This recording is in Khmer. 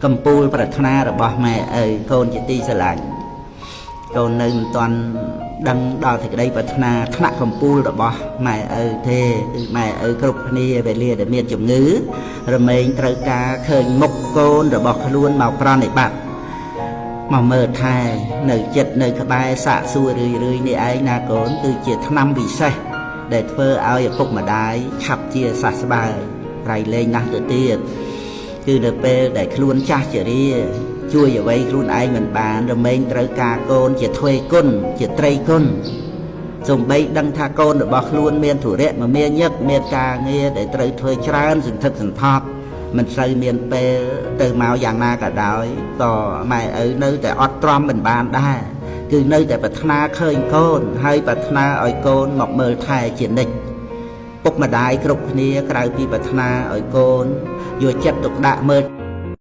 កំពូលប្រាថ្នារបស់ម៉ែឪកូនជាទីស្រឡាញ់កូននៅមិនទាន់ដឹងដល់សេចក្តីប្រាថ្នាថ្នាក់កំពូលរបស់ម៉ែឪទេគឺម៉ែឪគ្រប់គ្នាវេលាដែលមានជំងឺរមែងត្រូវការឃើញមុខកូនរបស់ខ្លួនមកប្រណិប័តមកមើលថែនៅចិត្តនៅក្បែរសាកសួររឿយរឿយនេះឯងណាកូនគឺជាថ្នាំពិសេសដែលធ្វើឲ្យឪពុកម្ដាយឆាប់ជាសះស្បើយប្រៃលែងណាស់ទៅទៀតគឺនៅពេលដែលខ្លួនចាស់ជរាជួយអ្វីខ្លួនឯងមិនបានរមែងត្រូវការកូនជាទ្វេគុណជាត្រីគុណសំបីដឹងថាកូនរបស់ខ្លួនមានធុរៈមមាញឹកមានការងារដែលត្រូវធ្វើច្រើនសន្ធឹកសន្ធាប់មិនសូវមានពេលទៅមកយ៉ាងណាក៏ដោយក៏ម៉ែឪនៅតែអត់ទ្រាំមិនបានដែរគឺនៅតែប្រាថ្នាឃើញកូនហើយប្រាថ្នាឲ្យកូនមកមើលថែជានិច្ចពុកម្ដាយគ្រប់គ្នាក្រៅពីប្រាថ្នាឲ្យកូនយកចិត្តទុកដាក់មើល